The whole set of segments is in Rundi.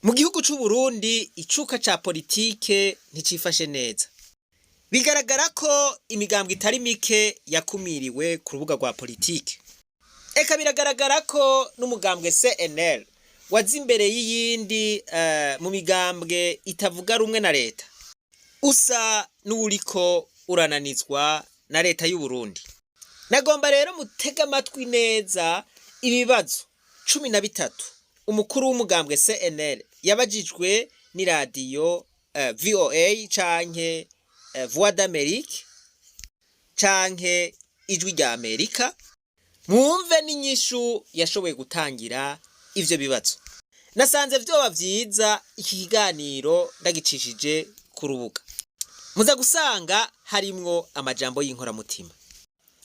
Mu gihugu c'u Burundi icuka ca politike nticifashe neza. Bigaragara ko imigambwe itari mike yakumiriwe ku rubuga rwa politike. Eka biragaragara ko n'umugambwe CNL waza imbere y'iyindi mu migambwe itavuga rumwe na leta, usa n'uwuriko urananizwa na leta y'u Burundi. Nagomba rero mutege amatwi neza ibibazo 13 umukuru w'umugambwe CNL yabajijwe n'iradiyo VOA canke Voix d'Amérique canke Ijwi rya Amerika, mwumve n'inyishu yashoboye gutangira ivyo bibazo. Nasanze vyoba vyiza iki kiganiro ndagicishije ku rubuga, muza gusanga harimwo amajambo y'inkoramutima.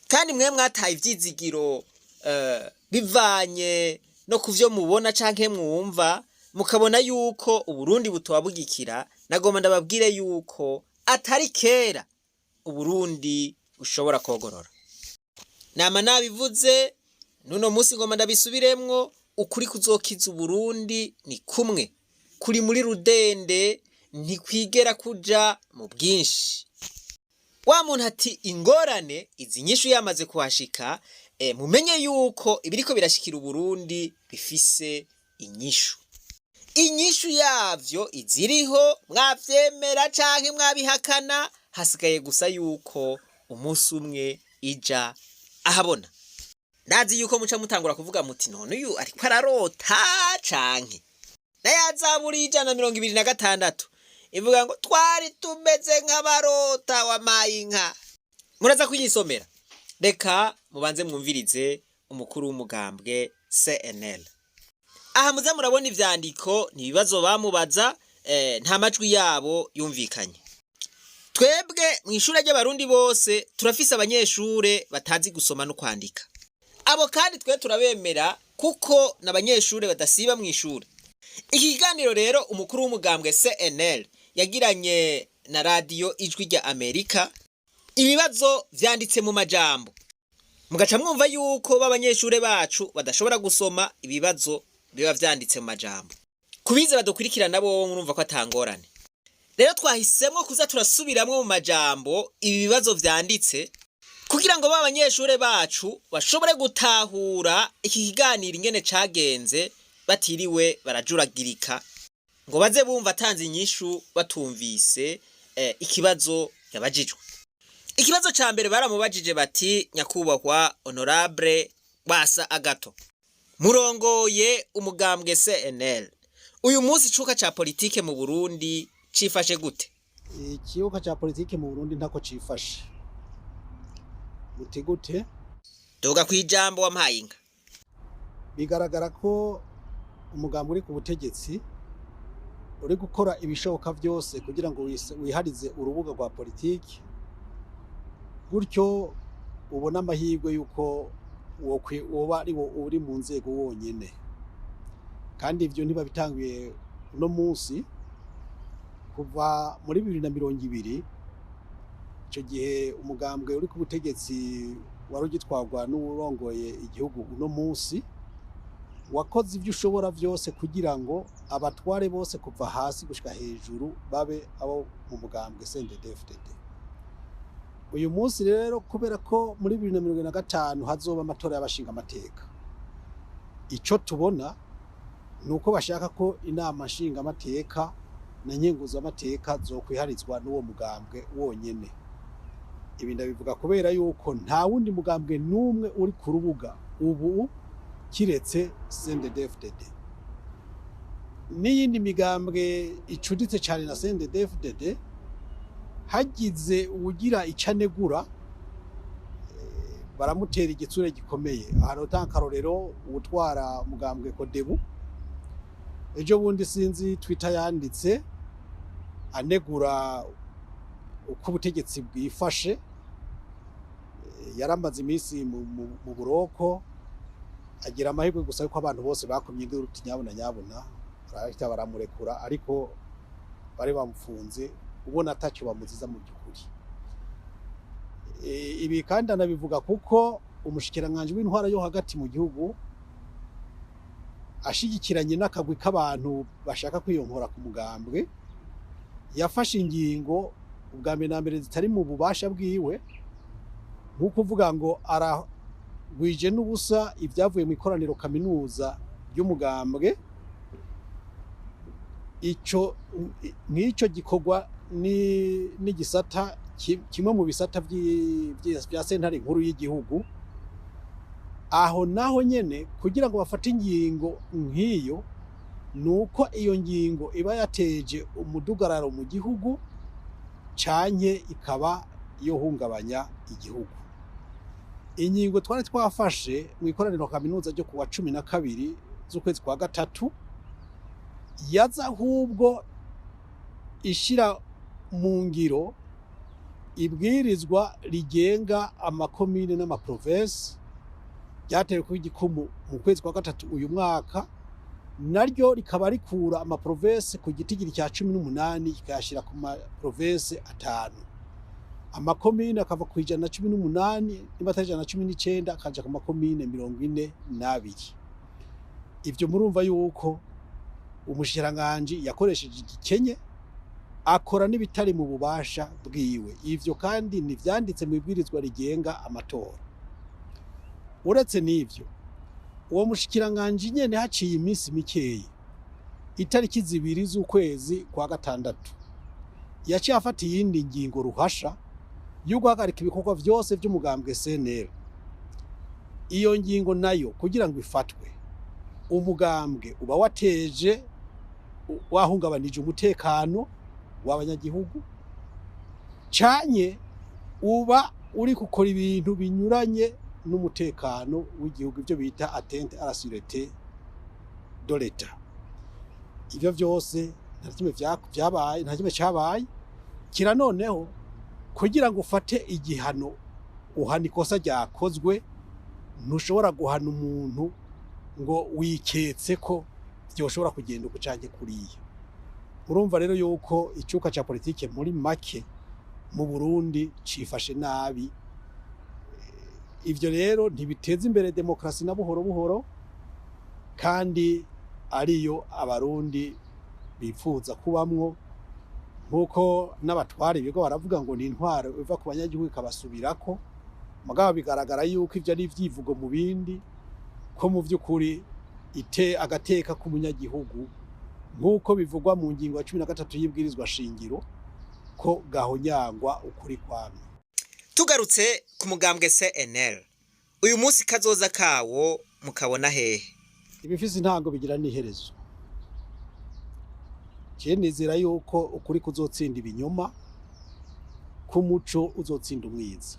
Kandi mwe mwataye ivyizigiro bivanye no kuvyo mubona canke mwumva, mukabona yuko Uburundi butoba bugikira, nagomba ndababwire yuko atari kera Uburundi bushobora kogorora. Nama nabivuze, nuno musi ngoma ndabisubiremwo: ukuri kuzokiza Uburundi ni kumwe kuri muri rudende, ntikwigera kuja mu bwinshi. Wa muntu ati ingorane izi nyishu yamaze kuhashika, mumenye yuko ibiriko birashikira Uburundi bifise inyishu. Inyishu yavyo iziriho, mwavyemera canke mwabihakana, hasigaye gusa yuko umunsi umwe ija ahabona. Ndazi yuko muca mutangura kuvuga muti: "None uyu ariko ararota canke?" Na Zaburi 126 ivuga ngo twari tumeze nk'abarota, wamaye inka. Muraza kuyisomera. Reka mubanze mwumvirize umukuru w'umugambwe CNL. Aha muza murabona ivyandiko, ni ibibazo bamubaza, nta majwi yabo yumvikanye. Twebwe mw'ishure ry'Abarundi bose turafise abanyeshure batazi gusoma no kwandika. Abo kandi twe turabemera kuko n'abanyeshure badasiba mw'ishure. Iki kiganiro rero umukuru w'umugambwe CNL yagiranye na radiyo Ijwi rya Amerika, ibibazo vyanditse mu majambo, mugaca mwumva yuko b'abanyeshure bacu badashobora gusoma ibibazo biba vyanditse mu majambo. Kubize badukurikirana bo murumva ko atangorane. Rero twahisemwo kuza turasubiramwo mu majambo ibi bibazo vyanditse kugira ngo ba banyeshure bacu bashobore gutahura iki kiganiro ingene cagenze, batiriwe barajuragirika ngo baze bumva atanze inyishu batumvise ikibazo yabajijwe. Ikibazo ca mbere baramubajije bati: "Nyakubahwa honorable Rwasa Agathon, murongoye umugambwe CNL, uyu munsi icuka ca politike mu Burundi cifashe gute?" Ikibuga ca politike mu Burundi ntako cifashe. Muti gute? Duga kwijambo, wampaye inka. Bigaragara ko umugambi uri ku butegetsi uri gukora ibishoboka vyose kugira ngo wiharize urubuga rwa politiki, gutyo ubone amahirwe yuko woba ari wo uri mu nzego wonyene. Kandi ivyo ntibabitanguye uno munsi. Kuva muri 2020, ico gihe umugambwe uri ku butegetsi wari ugitwarwa n'uwurongoye igihugu uno munsi, wakoze ivyo ushobora vyose kugira ngo abatware bose kuva hasi gushika hejuru babe abo mu mugambwe CNDD-FDD. Uyu munsi rero, kubera ko muri 2025 hazoba amatora y'abashinga amateka, ico tubona ni uko bashaka ko inama nshingamateka na nkenguzamateka zokwiharizwa n'uwo mugambwe wonyene. Ibi ndabivuga kubera yuko nta wundi mugambwe n'umwe uri ku rubuga ubu kiretse CNDD-FDD. N'iyindi migambwe icuditse cane na CNDD-FDD, hagize uwugira ico anegura, baramutera igitsure gikomeye. Aha notanga akarorero: uwutwara umugambwe CODEBU, ejo bundi sinzi Twitter yanditse anegura uko ubutegetsi bwifashe. Yaramaze iminsi mu buroko, agira amahirwe gusa yuko abantu bose bakomye induru uti: "Nyabuna, nyabuna!" Barahita baramurekura, ariko bari bamufunze ubona atacyo bamuziza mu by'ukuri. Ibi kandi anabivuga kuko umushikiranganji w'intwara yo hagati mu gihugu ashigikiranye n'akagwi k'abantu bashaka kwiyonkora ku mugambwe, yafashe ingingo ubwa mbere na mbere zitari mu bubasha bwiwe, nko kuvuga ngo aragwije n'ubusa ibyavuye mu ikoraniro kaminuza ry'umugambwe. Ico nk'icyo gikorwa n'igisata kimwe mu bisata vya sentare nkuru y'igihugu. Aho naho nyene kugira ngo bafate ingingo nk'iyo, nuko iyo ngingo iba yateje umudugararo mu gihugu canke ikaba yohungabanya igihugu. Ingingo twari twafashe mu ikoraniro kaminuza ryo kuwa 12 z'ukwezi kwa gatatu yaza ahubwo ishira mu ngiro ibwirizwa rigenga amakomine n'amaprovensi ryatewe ku igikumu mu kwezi kwa gatatu uyu mwaka, naryo rikaba rikura amaprovensi ku gitigiri cya 18 kikayashira ku maprovensi 5, amakomine akava ku 118 niba atari 119 akaja ku makomine 42. Ivyo murumva yuko umushikiranganji yakoresheje igikenye akora n'ibitari mu bubasha bwiwe. Ivyo kandi ntivyanditse mu ibwirizwa rigenga amatora. Uretse n'ivyo, uwo mushikiranganji nyene haciye iminsi mikeyi, itariki 2 z'ukwezi kwa gatandatu, yaciye afata iyindi ngingo ruhasha yo guhagarika ibikorwa vyose vy'umugambwe CNL. Iyo ngingo nayo kugira ngo ifatwe, umugambwe uba wateje wahungabanije umutekano w'abanyagihugu, canye uba uri gukora ibintu binyuranye n'umutekano w'igihugu, ibyo bita atteinte à la sûreté de l'État. Ivyo vyose nta kimwe vyabaye, nta kimwe cabaye. Kira noneho kugira ngo ufate igihano uhana ikosa ryakozwe, ntushobora guhana umuntu ngo wiketse ko vyoshobora kugenda uku canke kuriya. Urumva rero yuko icuka ca politike muri make mu Burundi cifashe nabi. Ivyo rero ntibiteza imbere demokrasi na buhoro buhoro, kandi ariyo abarundi bipfuza kubamwo, nkuko n'abatwara ibigo baravuga ngo ni intwaro iva ku banyagihugu ikabasubirako. Mugabo bigaragara yuko ivyo ari ivyivugo mu bindi, ko mu vy'ukuri ite agateka k'umunyagihugu nkuko bivugwa mu ngingo ya 13 y'ibwirizwa shingiro ko gahonyangwa ukuri kwamye. Tugarutse ku mugambwe CNL, uyu munsi kazoza kawo mukabona hehe? Ibifise intango bigira n'iherezo. Je nizera yuko ukuri kuzotsinda ibinyoma, k'umuco uzotsinda umwiza.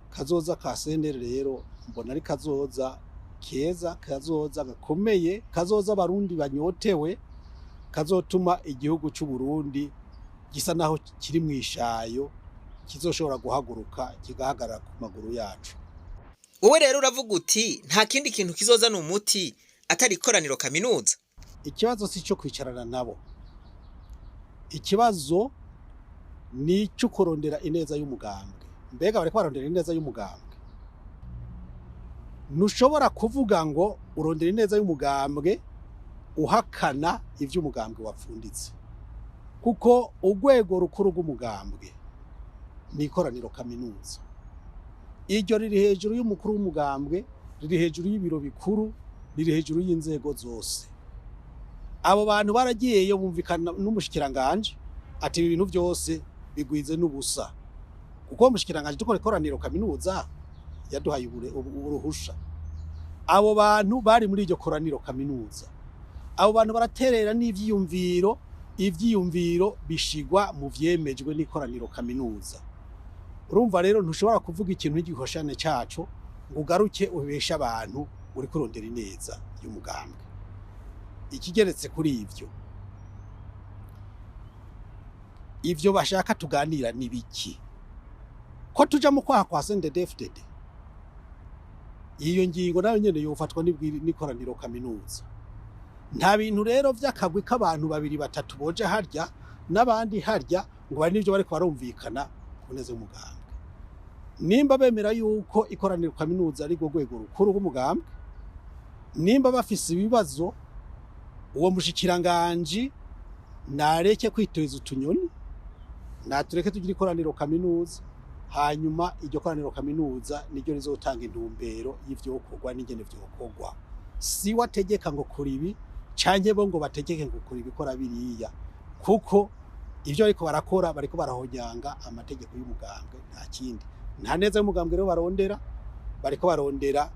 Kazoza ka CNL rero mbona ari kazoza keza, kazoza gakomeye, kazoza abarundi banyotewe, kazotuma igihugu c'u Burundi gisa naho kiri mwishayo, kizoshobora guhaguruka kigahagarara ku maguru yacu. Wowe rero uravuga uti nta kindi kintu kizoza ni umuti atari ikoraniro kaminuza. Ikibazo si cyo kwicarana nabo, ikibazo ni ico kurondera ineza y'umugambwe. Mbega bariko barondera ineza y'umugambwe? Ntushobora kuvuga ngo urondera ineza y'umugambwe uhakana ivy'umugambwe wapfunditse, kuko urwego rukuru rw'umugambwe ni ikoraniro kaminuza. Iryo riri hejuru y'umukuru w'umugambwe, riri hejuru y'ibiro bikuru, riri hejuru y'inzego zose. Abo bantu baragiyeyo bumvikana n'umushikiranganje ati ibi bintu byose bigwize n'ubusa, kuko umushikiranganje dukora ikoraniro kaminuza yaduhaye uruhusha. Abo bantu bari muri iryo koraniro kaminuza, abo bantu baraterera n'ivyiyumviro, ivyiyumviro bishigwa mu vyemejwe n'ikoraniro kaminuza. Urumva rero ntushobora kuvuga ikintu n'igihoshane caco ngo ugaruke ubeshe abantu uri kurondera ineza y'umugambwe. Ikigeretse kuri ivyo, ivyo bashaka tuganira ni biki? Ko tuja mu kwaha kwa CNDD-FDD, iyo ngingo nayo nyene yofatwa n'ikoraniro kaminuza. Nta bintu rero vy'akagwi k'abantu babiri batatu boja harya n'abandi harya ngo bari n'ivyo bariko barumvikana ku neza y'umugambwe. Nimba bemera yuko ikoraniro kaminuza ari rwo rwego rukuru rw'umugambwe, Nimba bafise ibibazo, uwo mushikiranganji nareke kwiteza utunyoni, natureke tugire ikoraniro kaminuza, hanyuma iryo koraniro kaminuza niryo rizotanga intumbero y'ivyokorwa n'ingene vyokorwa. Si wategeka ngo kora ibi canke bo ngo bategeke ngo kora ibikora biriya, kuko ivyo bariko barakora bariko barahonyanga amategeko y'umugambwe, nta kindi. Nta neza y'umugambwe rero barondera, bariko barondera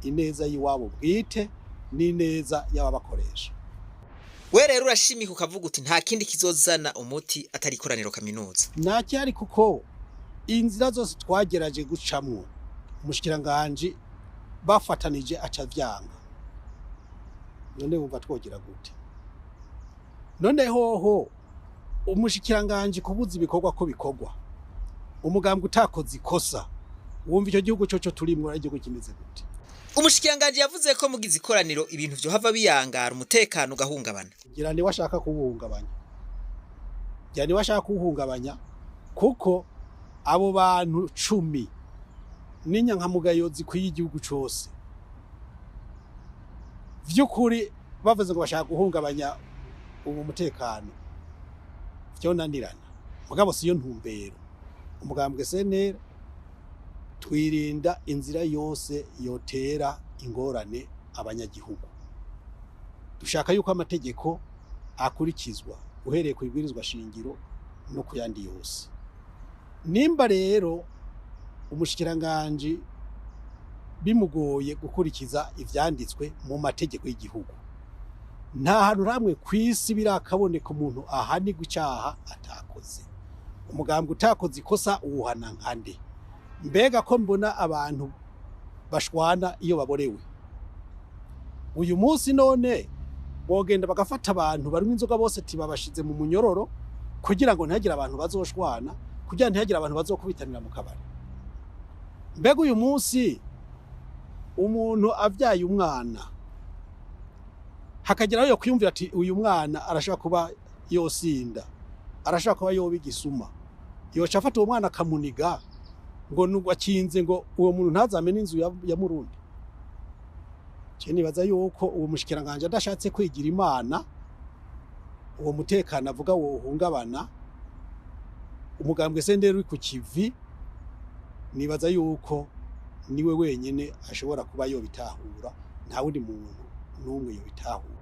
ineza y'iwabo bwite n'ineza y'ababakoresha. We rero urashimika ukavuga uti nta kindi kizozana umuti atari ikoraniro kaminuza. Ntacyari, kuko inzira zose twagerageje gucamwo umushikiranganji bafatanije aca vyanga. None wumva twogira gute? None hoho umushikiranganji kubuza ibikorwa ko bikorwa, umugambwe utakoze ikosa, wumva icyo gihugu coco turimwo ari igihugu kimeze gute? Umushikiranganji yavuze ko mugize ikoraniro ibintu vyohava biyangara, umutekano ugahungabana. Ngira niwe ashaka kuwuhungabanya, ngira niwe ashaka kuwuhungabanya, kuko abo bantu 10 n'inyankamugayo zikwiye igihugu cose, vy'ukuri bavuze ngo bashaka guhungabanya ubu mutekano, vyonanirana. Mugabo siyo ntumbero. Umugambwe CNL twirinda inzira yose yotera ingorane abanyagihugu. Dushaka yuko amategeko akurikizwa uhereye ku ibwirizwa shingiro no ku yandi yose. Nimba rero umushikiranganji bimugoye gukurikiza ivyanditswe mu mategeko y'igihugu, nta hantu hamwe kw'isi birakaboneka umuntu ahanirwa icaha atakoze. Umugambwe utakoze ikosa uwuhana nkande? Mbega ko mbona abantu bashwana iyo baborewe uyu munsi, none bogenda bagafata abantu barimo inzoga bose tibabashize mu munyororo kugira ngo ntihagire abantu bazoshwana, kugira ntihagire abantu bazokubitanira mu kabari? Mbega uyu munsi umuntu avyaye umwana hakageraho yo kwiyumvira ati uyu mwana arashobora kuba yosinda, arashobora kuba yoba igisuma, yoca afata uwo mwana akamuniga ngo nubwo akinze ngo uwo muntu ntazamene inzu ya Murundi? Je nibaza yuko uwo mushikiranganje adashatse kwigira Imana, uwo mutekano avuga wohungabana, umugambwe senderi uri ku kivi, nibaza yuko niwe wenyene ashobora kuba yobitahura, nta wundi muntu n'umwe yobitahura.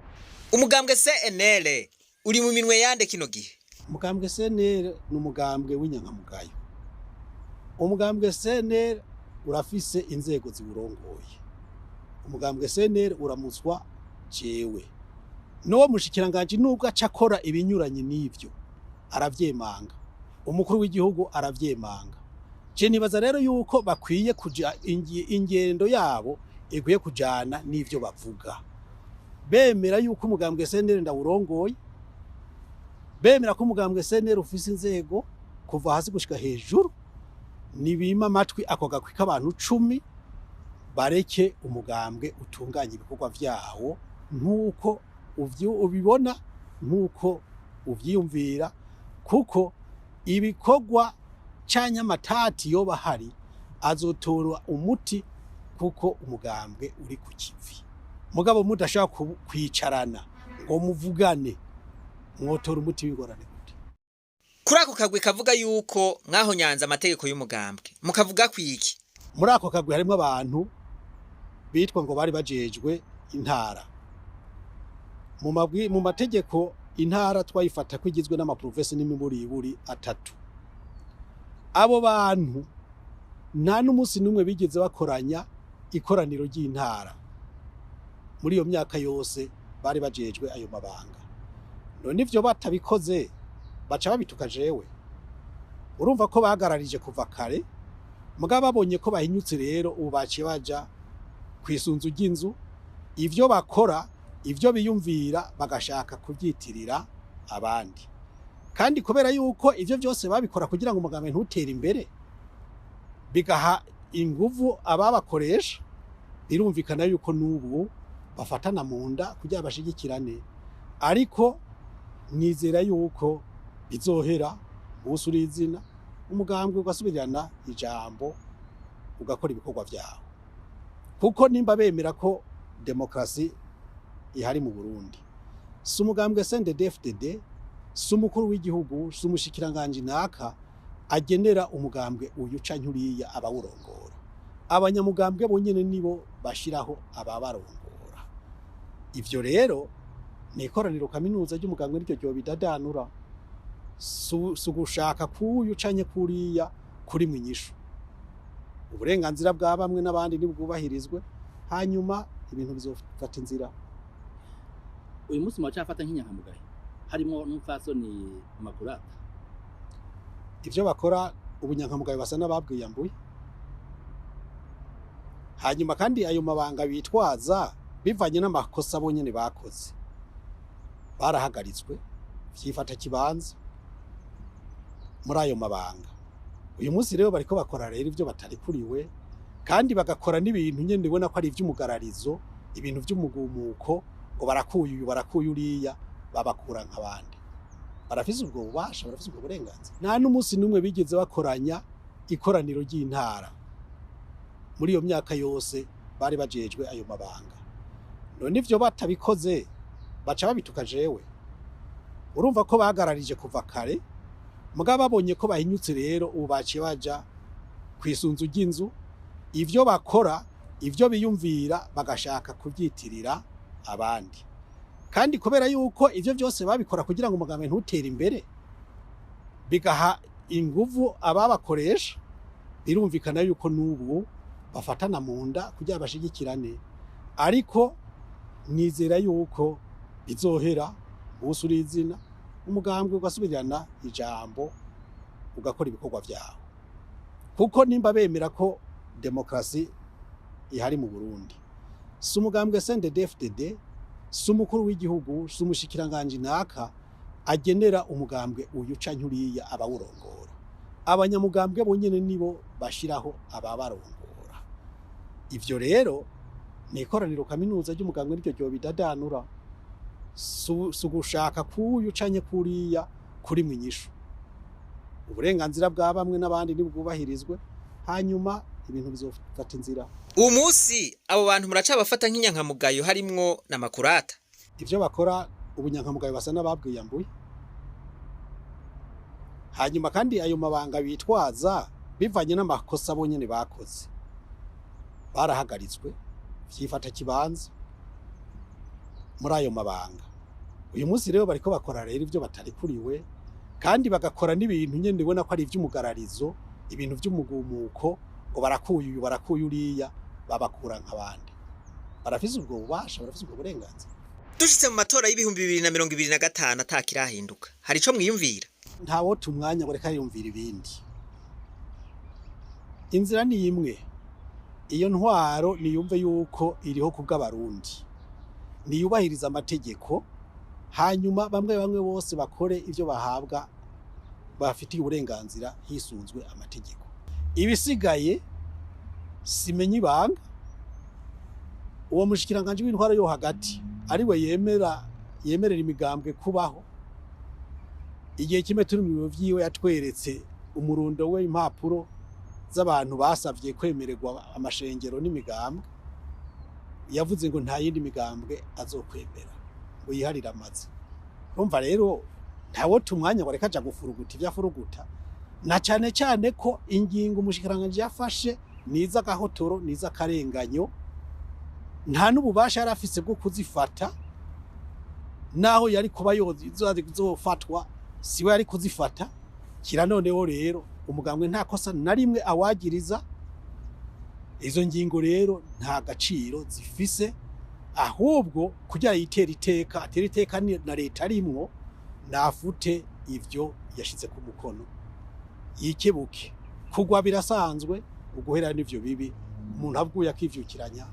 Umugambwe CNL uri mu minwe yande kino gihe? Umugambwe CNL ni umugambwe w'inyankamugayo. Umugambwe CNL urafise inzego ziwurongoye. Umugambwe CNL uramutswa jewe. N'uwo mushikiranganji nubwo aca akora ibinyuranye n'ivyo aravyemanga, umukuru w'igihugu aravyemanga. Je nibaza rero yuko bakwiye kuja ingendo yabo ikwiye kujana n'ivyo bavuga, bemera yuko umugambwe CNL ndawurongoye, bemera ko umugambwe CNL ufise inzego kuva hasi gushika hejuru. Nibima amatwi ako gakwi k'abantu 10, bareke umugambwe utunganye ibikorwa vyawo nk'uko ubibona, nk'uko uvyiyumvira, kuko ibikorwa canke amatati yoba ahari azotorwa umuti, kuko umugambwe uri ku kivi. Mugabo mudashaka kwicarana ngo muvugane, mwotora umuti w'ingorane gute? Kuri ako kagwi kavuga yuko mwahonyanze amategeko y'umugambwe, mukavuga kwiki? Muri ako kagwi harimwo abantu bitwa ngo bari bajejwe intara. Mu mategeko intara twayifata ko igizwe n'amaprovinsi n'imiburiburi 3. Abo bantu nta n'umunsi n'umwe bigeze bakoranya ikoraniro ry'intara muri iyo myaka yose bari bajejwe ayo mabanga. None ivyo batabikoze baca babituka jewe? Urumva ko bahagararije kuva kare, mugabo babonye ko bahinyutse rero ubu baciye baja kw'isunzu ry'inzu, ivyo bakora ivyo biyumvira bagashaka kubyitirira abandi. Kandi kubera yuko ivyo vyose babikora kugira ngo umugambi ntutere imbere, bigaha inguvu ababakoresha, birumvikana yuko n'ubu bafatana mu nda kugira bashigikirane. Ariko nizera yuko bizohera umunsi urizina, umugambwe ugasubirana ijambo, ugakora ibikorwa vyawo, kuko nimba bemera ko demokarasi ihari mu Burundi, si umugambwe CNDD-FDD, si umukuru w'igihugu, si umushikiranganji naka agenera umugambwe uyu canke uriya abawurongora. Abanyamugambwe bonyene nibo bashiraho ababarongora. Ivyo rero ni ikoraniro kaminuza ry'umugambwe niryo ryobidadanura. Si ugushaka k'uyu canke kuriya kuri mwinyishu. Uburenganzira bwa bamwe n'abandi nibwubahirizwe, hanyuma ibintu bizofata inzira. Uyu munsi muracafata nk'inyankamugayo harimo n'umupfasoni Makurata. Ivyo bakora ubunyankamugayo basa n'ababwiyambuye. Hanyuma kandi ayo mabanga bitwaza bivanye n'amakosa bonyene bakoze, barahagaritswe vyifata kibanza muri ayo mabanga. Uyu munsi rero bariko bakora rero ivyo batarikuriwe, kandi bagakora n'ibintu nyene ubona ko ari ivy'umugararizo, ibintu vy'umugumuko, ngo barakuye uyu barakuye uriya, babakura nk'abandi. Barafise ubwo bubasha, barafise ubwo burenganzira. Nta n'umunsi n'umwe bigeze bakoranya ikoraniro ry'intara muri iyo myaka yose bari bajejwe ayo mabanga. None ivyo batabikoze baca babituka jewe. Urumva ko bahagararije kuva kare, mugabo babonye ko bahinyutse rero ubu baciye baja kw'isunzu ry'inzu, ivyo bakora, ivyo biyumvira bagashaka kuvyitirira abandi. Kandi kubera yuko ivyo vyose babikora kugira ngo umugambi ntutere imbere, bigaha inguvu ababakoresha, birumvikana yuko n'ubu bafatana mu nda kugira bashigikirane. Ariko nizera yuko bizohera umunsi urizina, umugambwe ugasubirana ijambo, ugakora ibikorwa vyawo. Kuko nimba bemera ko demokarasi ihari mu Burundi, si umugambwe CNDD-FDD, si umukuru w'igihugu, si umushikiranganji naka agenera umugambwe uyu canke uriya abawurongora. Abanyamugambwe bonyene nibo bashiraho ababarongora. Ivyo rero ni ikoraniro kaminuza ry'umugambwe niryo ryobidadanura. Si ugushaka k'uyu canke kuriya kuri mwinyishu. Uburenganzira bwa bamwe n'abandi nibwubahirizwe, hanyuma ibintu bizofata inzira. Uyu munsi abo bantu muracabafata nk'inyankamugayo harimwo na Makurata. Ivyo bakora ubunyankamugayo basa n'ababwiyambuye. Hanyuma kandi ayo mabanga bitwaza bivanye n'amakosa bonyene bakoze, barahagaritswe vyifata kibanza muri ayo mabanga. Uyu munsi rero bariko bakora rero ivyo batarikuriwe, kandi bagakora n'ibintu nyene ubona ko ari ivy'umugararizo, ibintu vy'umugumuko, ngo barakuye uyu barakuye uriya, babakura nk'abandi. Barafise ubwo bubasha, barafise ubwo burenganzira. Dushitse mu matora y'2025 atakirahinduka, hari ico mwiyumvira? Ntawota umwanya ngo reka yiyumvira ibindi. Inzira ni imwe. Iyo ntwaro niyumve yuko iriho kubw'abarundi, niyubahiriza amategeko, hanyuma bamwe bamwe bose bakore ivyo bahabwa bafitiye uburenganzira hisunzwe amategeko. Ibisigaye simenye ibanga. Uwo mushikiranganji w'intwaro yo hagati ariwe yemerera imigambwe kubaho. Igihe kimwe turi mu biro vyiwe yatweretse umurundo w'impapuro z'abantu basavye kwemererwa amashengero n'imigambwe. Yavuze ngo nta yindi migambwe azokwemera, ngo yiharire amazi. Urumva rero ntawota umwanya ngo reka aja gufuruguta ivyo afuruguta, na cane cane ko ingingo umushikiranganji yafashe niza agahotoro, niza akarenganyo, nta n'ububasha yari afise bwo kuzifata. Naho yari kuba yozofatwa siwe yari kuzifata. Kira noneho rero umugambwe nta kosa na rimwe awagiriza. Izo ngingo rero nta gaciro zifise, ahubwo kugira yitere iteka, atere iteka na leta arimwo, nafute ivyo yashize ku mukono, yikebuke. Kugwa birasanzwe, uguhera n'ivyo bibi, umuntu avuye akivyukiranya,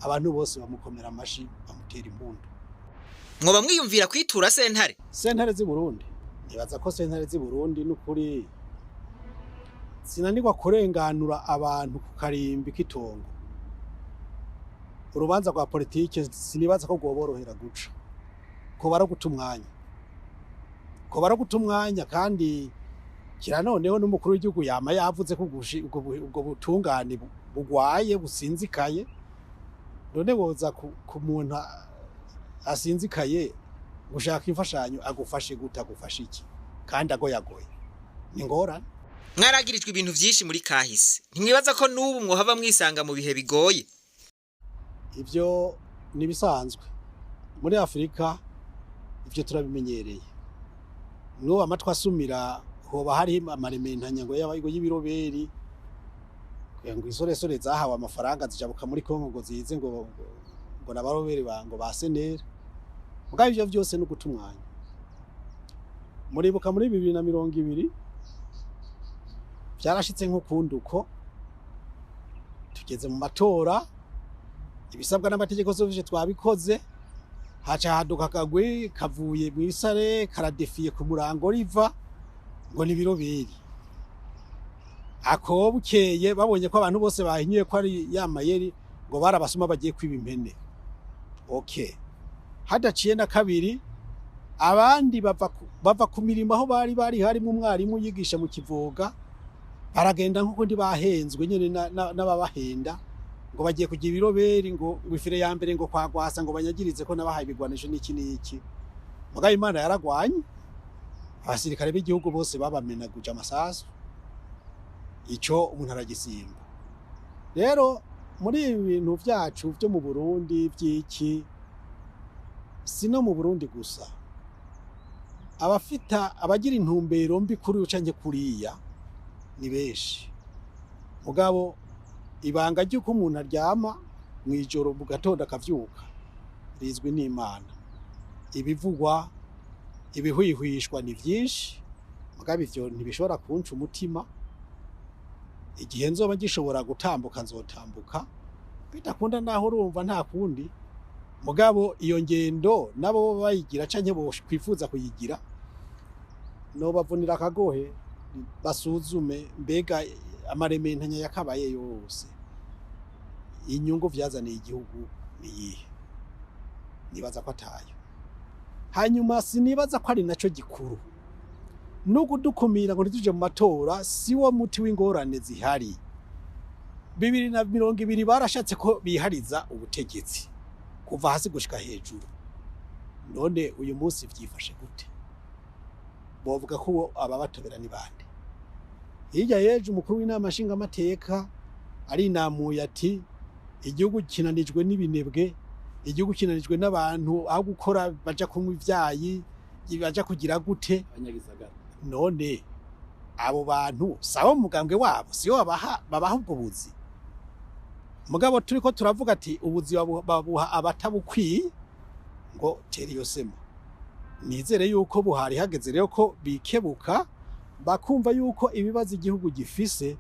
abantu bose bamukomera amashi, bamutera impundu. Mwoba mwiyumvira kwitura sentare? Sentare z'i Burundi, nibaza ko sentare z'i Burundi n'ukuri sinanirwa kurenganura abantu ku karimbi k'itongo. Urubanza rwa politike sinibaza ko rwoborohera guca, ko baraguta umwanya, ko baraguta umwanya. Kandi kira noneho n'umukuru w'igihugu yama yavuze ko ubwo butungane bugwaye businzikaye. None woza ku muntu asinzikaye gushaka imfashanyo, agufashe gute? Agufashe iki kandi agoyagoye? Ni ngorane. Mwaragirijwe ibintu vyinshi muri kahise, ntimwibaza ko n'ubu mwohava mwisanga mu bihe bigoye? Ivyo ni ibisanzwe muri Afurika, ivyo turabimenyereye. N'ubu amatwi asumira hoba hari amarementanya ngo y'ibiroberi, ngo isoresore zahawe amafaranga zijabuka muri Kongo ngo zize ngo n'abaroberi ba ngo ba senera. Mugabo ivyo vyose ni uguta umwanya. Muribuka muri 2020 vyarashitse nk'ukundi uko tugeze mu matora, ibisabwa n'amategeko zose twabikoze, haca haduka akagwi kavuye mw'isare karadefiye ku murango riva ngo ni biroberi. Ako bukeye babonye ko abantu bose bahinyuye ko ari ya mayeri, ngo barabasuma bagiye kwiba impene. Okay, hadaciye na kabiri abandi bava ku mirimo aho bari harimo umwarimu yigisha mu Kivoga, baragenda nk'uko ntibahenzwe nyene n'ababahenda ngo bagiye kugira ibiroberi, ngo ifire ya mbere ngo kwagwasa ngo banyagirize ko nabahaye ibigwanisho n'iki n'iki. Mugabo Imana yaragwanye, abasirikare b'igihugu bose babamenaguje amasasu. Ico umuntu aragisimba. Rero muri ibi bintu vyacu vyo mu Burundi vy'iki, si no mu Burundi gusa, abafita abagira intumbero mbi kuri uyu canke kuriya ni benshi. Mugabo ibanga ry'uko umuntu aryama mw'ijoro mu gatondo akavyuka rizwi n'Imana. Ibivugwa, ibihwihwishwa ni vyinshi, mugabo ivyo ntibishobora kunca umutima. Igihe nzoba ngishobora gutambuka nzotambuka, bidakunda naho urumva nta kundi. Mugabo iyo ngendo nabo bayigira canke bokwifuza kuyigira, nobavunira akagohe basuzume mbega amarementanya yakabaye yose, inyungu vyazaniye igihugu ni iyihe? Nibaza ko atayo. Hanyuma sinibaza ko ari naco gikuru. No kudukumira ngo ntituje mu matora si wo muti w'ingorane zihari. 2020 barashatse ko bihariza ubutegetsi kuva hasi gushika hejuru. None uyu munsi vyifashe gute? Bovuga ko ababatobera ni bande? Hirya yejo umukuru w'inama nshingamateka arinamuye ati igihugu kinanijwe n'ibinebwe, igihugu kinanijwe n'abantu aho gukora baja kunywa ivyayi, baja kugira gute? Abanyagisagara. None abo bantu sabo mugambwe wabo siyo babaha ubwo buzi? Mugabo turiko turavuga ati ubuzi babuha abatabukwiye, ngo tera iyo semo. Nizere yuko buhari hageze rero ko bikebuka bakumva yuko ibibazo igihugu gifise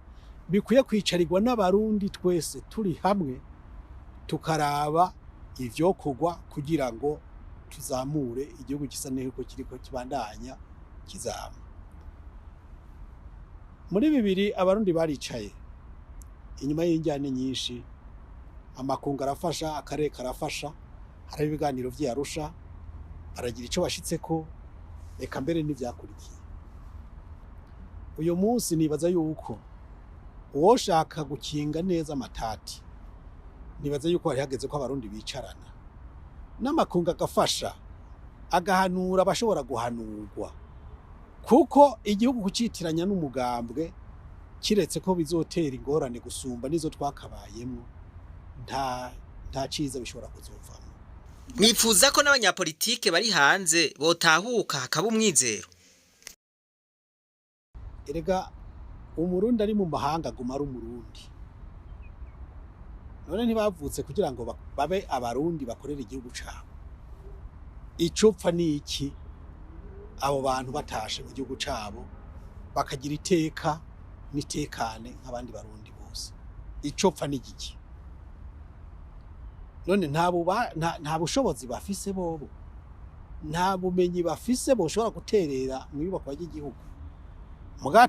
bikwiye kwicarirwa n'abarundi twese turi hamwe, tukaraba ivyokorwa kugira ngo tuzamure igihugu gisa n'uko kiriko kibandanya kizama. Muri 2000 abarundi baricaye inyuma y'injyane nyinshi, amakungu arafasha, akarere karafasha, hari ibiganiro vy'Arusha, baragira ico bashitseko, eka mbere n'ivyakurikiye. Uyu munsi nibaza yuko uwoshaka gukinga neza amatati, nibaza yuko hari hageze ko abarundi bicarana n'amakungu agafasha, agahanura abashobora guhanurwa, kuko igihugu kucitiranya n'umugambwe kiretse ko bizotera ingorane gusumba nizo twakabayemwo, nta ciza bishobora kuzovamwo. Mwifuza ko n'abanyapolitike bari hanze botahuka hakaba umwizero? Erega umurundi ari mu mahanga aguma ari umurundi. None ntibavutse kugira ngo babe abarundi bakorera igihugu cabo? Icopfa ni iki abo bantu batashe mu gihugu cabo bakagira iteka n'itekane nk'abandi barundi bose? Icopfa ni igiki? None nta bushobozi bafise bobo, nta bumenyi bafise boshobora guterera mu iyubakwa ry'igihugu? Muga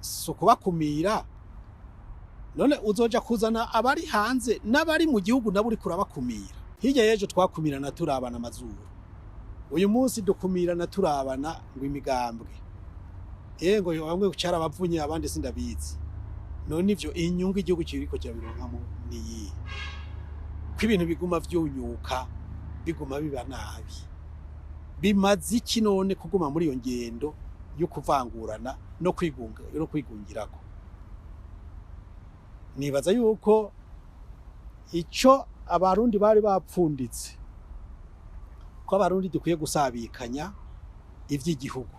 si ukubakumira. None uzoja kuzana abari hanze n'abari mu gihugu nabo uriko urabakumira. Hirya y'ejo twakumirana turabana amazuru, uyu munsi dukumirana turabana ngo imigambwe, ngo bamwe carabavunye abandi sindabizi. None ivyo inyungu igihugu kiriko kirabironkamo ni iyihe? Ko ibintu biguma vyunyuka, biguma biba nabi, bimaze iki none kuguma muri iyo ngendo yo kuvangurana no kwigunga no kwigungirako? Nibaza yuko ico Abarundi bari bapfunditse, ko Abarundi dukwiye gusabikanya ivy'igihugu.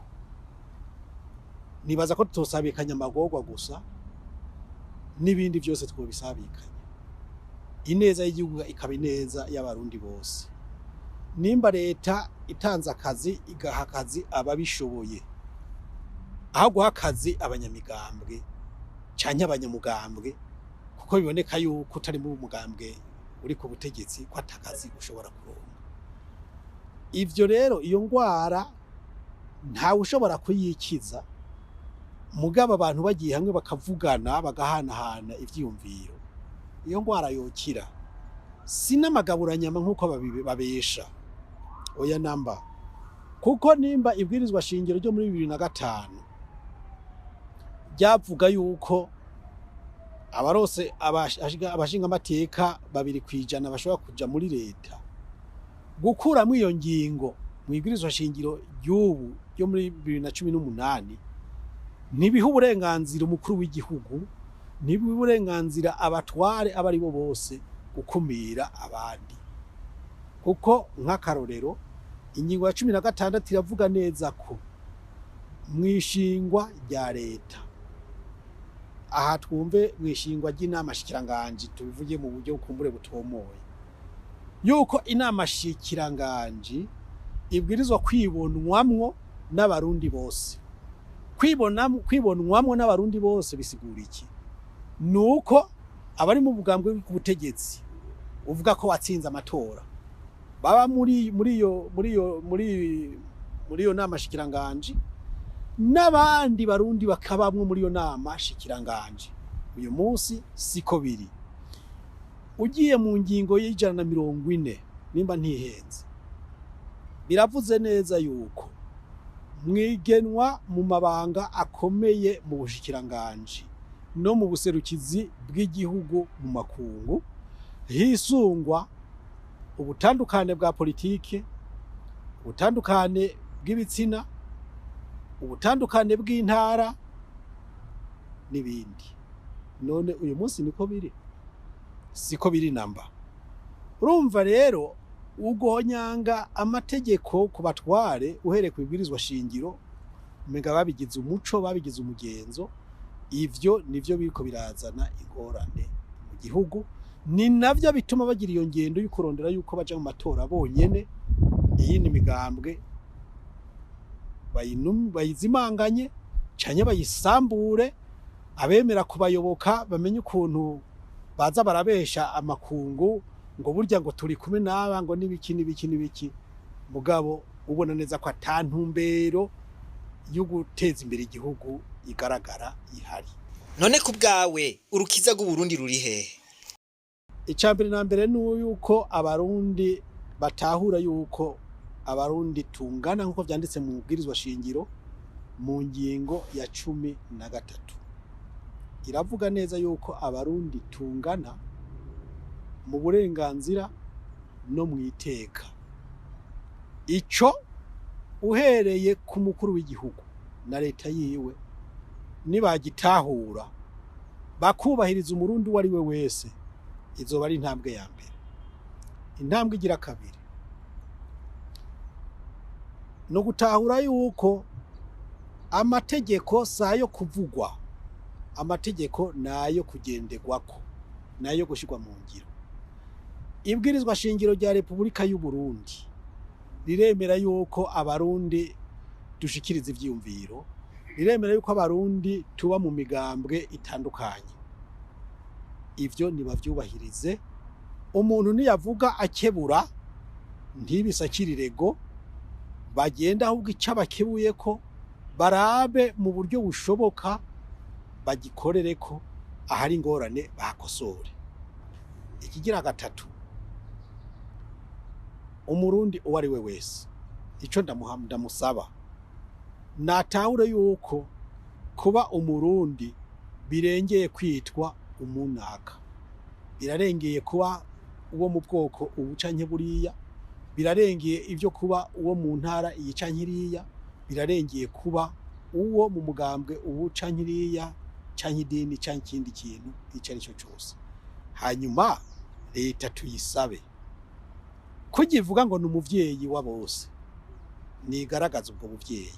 Nibaza ko tutosabikanya amagorwa gusa, n'ibindi vyose twobisabikanya, ineza y'igihugu ikaba ineza y'Abarundi bose. Nimba leta itanze akazi, igaha akazi ababishoboye, aho guha akazi abanyamigambwe canke abanyamugambwe, kuko biboneka yuko utari mu mugambwe uri ku butegetsi ko atakazi ushobora kuronka. Ivyo rero, iyo ngwara ntawe ushobora kuyikiza, mugabo abantu bagiye hamwe bakavugana, bagahanahana ivyiyumviro, iyo ngwara yokira. Si n'amagaburanyama nk'uko babesha, oya namba, kuko nimba ibwirizwa shingiro ryo muri 2005 ryavuga yuko abarose abashingamateka 2% bashobora kuja muri leta, gukuramwo iyo ngingo mu ibwirizwa shingiro ry'ubu ryo muri 2018 ntibiha uburenganzira umukuru w'igihugu, ntibiha uburenganzira abatware abo ari bo bose gukumira abandi. Kuko nk'akarorero, ingingo ya 16 iravuga neza ko mw'ishingwa rya leta, aha twumve mw'ishingwa ry'inama shikiranganji, tubivuge mu buryo bukumbure butomoye, yuko inama shikiranganji ibwirizwa kwibonwamwo n'Abarundi bose. Kwibonwamwo n'Abarundi bose bisigura iki? Nuko abari mu bugambwe ku butegetsi uvuga ko watsinze amatora baba muri muri iyo muri iyo muri muri iyo nama shikiranganji, n'abandi Barundi bakabamwo muri iyo nama shikiranganji. Uyu munsi siko biri. Ugiye mu ngingo y'140, nimba ntihenze, biravuze neza yuko mwigenwa mu mabanga akomeye mu bushikiranganji no mu buserukizi bw'igihugu mu makungu hisungwa ubutandukane bwa politike, ubutandukane bw'ibitsina, ubutandukane bw'intara n'ibindi. None uyu munsi niko biri? Siko biri namba. Urumva rero, ugohonyanga amategeko ku batware uhereye ku ibwirizwa shingiro, umenga babigize umuco, babigize umugenzo. Ivyo nivyo biriko birazana ingorane mu gihugu, ni navyo bituma bagira iyo ngendo y'ukurondera yuko baja mu matora bonyene, iyindi migambwe bayizimanganye canke bayisambure, abemera kubayoboka bamenye ukuntu baza barabesha amakungu ngo burya ngo turi kumwe n'aba, ngo n'ibiki n'ibiki n'ibiki, mugabo ubona neza ko ata ntumbero yo guteza imbere igihugu igaragara ihari. None ku bwawe, urukiza rw'Uburundi ruri hehe? Icya mbere na mbere ni yuko Abarundi batahura yuko Abarundi tungana, nk'uko vyanditse mu bwirizwa shingiro mu ngingo ya 13. Iravuga neza yuko Abarundi tungana mu burenganzira no mu iteka. Ico uhereye ku mukuru w'igihugu na leta yiwe, nibagitahura bakubahiriza Umurundi uwo ari we wese, izoba ari intambwe ya mbere. Intambwe igira kabiri no gutahura yuko amategeko si ayo kuvugwa, amategeko ni ayo kugenderwako, ni ayo gushyirwa mu ngiro. Ibwirizwa shingiro rya Repubulika y'u Burundi riremera yuko Abarundi dushikiriza ivyiyumviro, riremera yuko Abarundi tuba mu migambwe itandukanye. Ivyo nibavyubahirize. Umuntu niyavuga akebura ntibisakirire, bagenda ahubwo ico abakebuyeko barabe mu buryo bushoboka bagikorereko, ahari ingorane bakosore. Ikigira gatatu, Umurundi uwo ari we wese, ico ndamusaba, natahure yuko kuba Umurundi birengeye kwitwa umunaka, birarengeye kuba uwo mu bwoko ubu canke buriya, birarengeye ivyo kuba uwo mu ntara iyi canke iriya, birarengeye kuba uwo mu mugambwe ubu canke iriya canke idini canke ikindi kintu ico ari cyo cose. Hanyuma leta tuyisabe kugivuga ngo ni umuvyeyi wa bose, nigaragaza ubwo buvyeyi,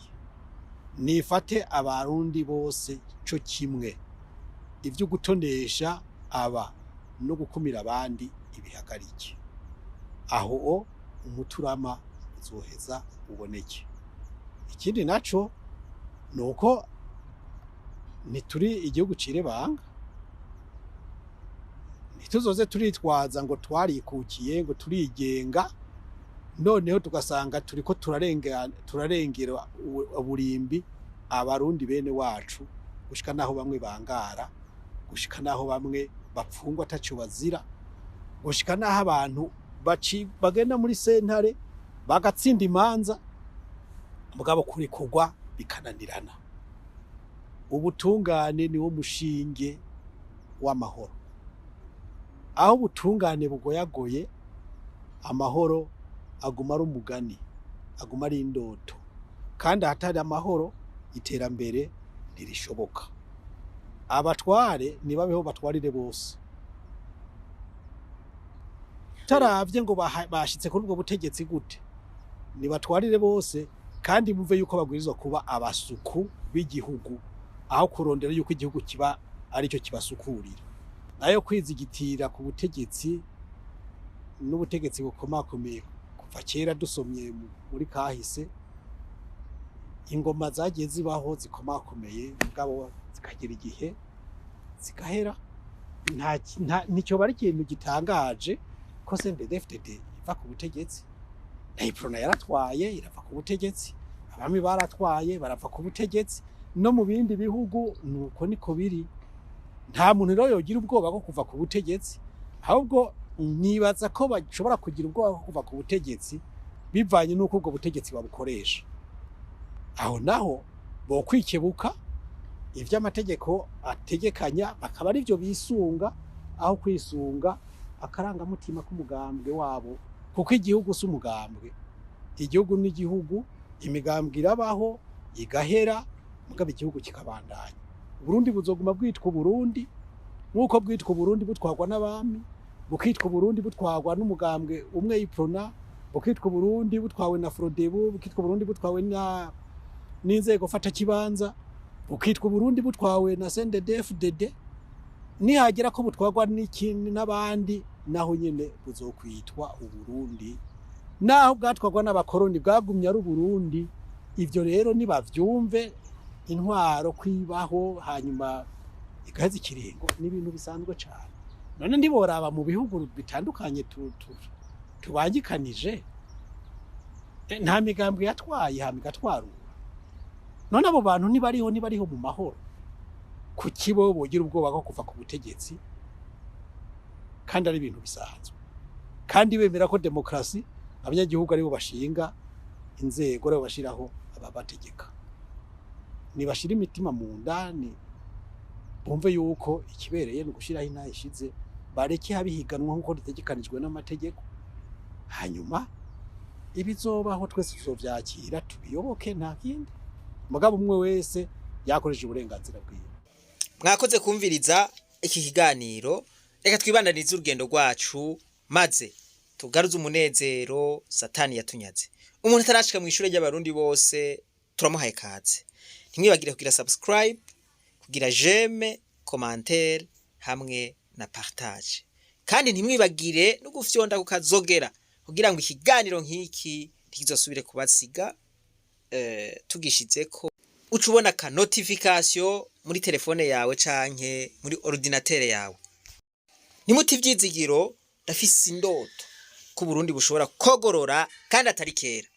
nifate Abarundi bose co kimwe. Ivyo gutonesha aba no gukumira abandi ibihagarike. Aho o umuturama uzoheza uboneke. Ikindi naco ni uko ntituri igihugu cirebanga, ntituzoze turitwaza ngo twarikukiye, ngo turigenga, noneho tugasanga turiko turarengera uburimbi Abarundi bene wacu, gushika naho bamwe bangara, gushika naho bamwe bapfungwa ataco bazira, gushika naho abantu bagenda muri sentare bagatsinda imanza, mugabo kurekurwa bikananirana. Ubutungane niwo mushinge w'amahoro. Aho ubutungane bugoyagoye, amahoro aguma ari umugani, aguma ari indoto. Kandi ahatari amahoro, iterambere ntirishoboka. Abatware nibabeho batwarire bose, taravye ngo bashitse kuri ubwo butegetsi gute, nibatwarire bose, kandi bumve yuko babwirizwa kuba abasuku b'igihugu, aho kurondera yuko igihugu kiba aricyo kibasukurira. Nayo kwizigitira ku butegetsi n'ubutegetsi bukomakomeye, kuva kera dusomye muri kahise, ingoma zagiye zibaho zikomakomeye, mugabo zikagira igihe zigahera. Nticyoba ari ikintu gitangaje ko CNDD-FDD iva ku butegetsi, na Uprona yaratwaye irava ku butegetsi, abami baratwaye barava ku butegetsi, no mu bindi bihugu nuko niko biri. Nta muntu rero yogira ubwoba bwo kuva ku butegetsi, ahubwo nibaza ko bashobora kugira ubwoba bwo kuva ku butegetsi bivanye n'uko ubwo butegetsi babukoresha. Aho naho bokwikebuka ivyo amategeko ategekanya, bakaba arivyo bisunga, aho kwisunga akarangamutima k'umugambwe wabo, kuko igihugu si umugambwe. Igihugu n'igihugu, imigambwe irabaho igahera, mugabo igihugu kikabandanya. Uburundi buzoguma bwitwa Uburundi nk'uko bwitwa Uburundi butwarwa n'abami, bukitwa Uburundi butwarwa n'umugambwe umwe Uprona, bukitwa Uburundi butwawe na Frodebu, bukitwa Uburundi butwawe n'inzego fatakibanza, bukitwa Uburundi butwawe na CNDD-FDD. Nihagera ko butwarwa n'ikindi n'abandi, naho nyene buzokwitwa Uburundi. Naho bwatwarwa n'abakoroni bwagumye ari Uburundi. Ivyo rero nibavyumve, intwaro kwibaho hanyuma igaheza ikiringo n'ibintu bisanzwe cane. None ntiboraba mu bihugu bitandukanye tubangikanije, nta migambwe yatwaye hama igatwarura. None abo bantu ntibariho mu mahoro? Kuki bo bogira ubwoba bwo kuva ku butegetsi kandi ari ibintu bisanzwe, kandi bemera ko demokrasi abanyagihugu aribo bashinga inzego, aribo bashiraho ababategeka? Nibashira imitima mu nda, ni bumve yuko ikibereye ni ugushiraho intahe ishize, bareke habihiganwa nk'uko ritegekanijwe n'amategeko, hanyuma ibizobaho twese tuzovyakira tubiyoboke, nta kindi. Mugabo umwe wese yakoresheje uburenganzira bwiwe. Mwakoze kumviriza iki kiganiro. Reka twibandanize urugendo rwacu, maze tugaruze umunezero Satani yatunyaze. Umuntu atarashika mu ishure ry'Abarundi bose, turamuhaye kaze. Ntimwibagire kugira subscribe, kugira j'aime, commentaire hamwe na partage, kandi ntimwibagire no gufyonda kukazogera kugira ngo ikiganiro nk'iki ntikizosubire kubasiga. Tugishizeko uca ubona ka notification muri telefone yawe canke muri ordinateur yawe. Nimuti ivyizigiro, ndafise indoto ko Burundi bushobora kogorora kandi atari kera.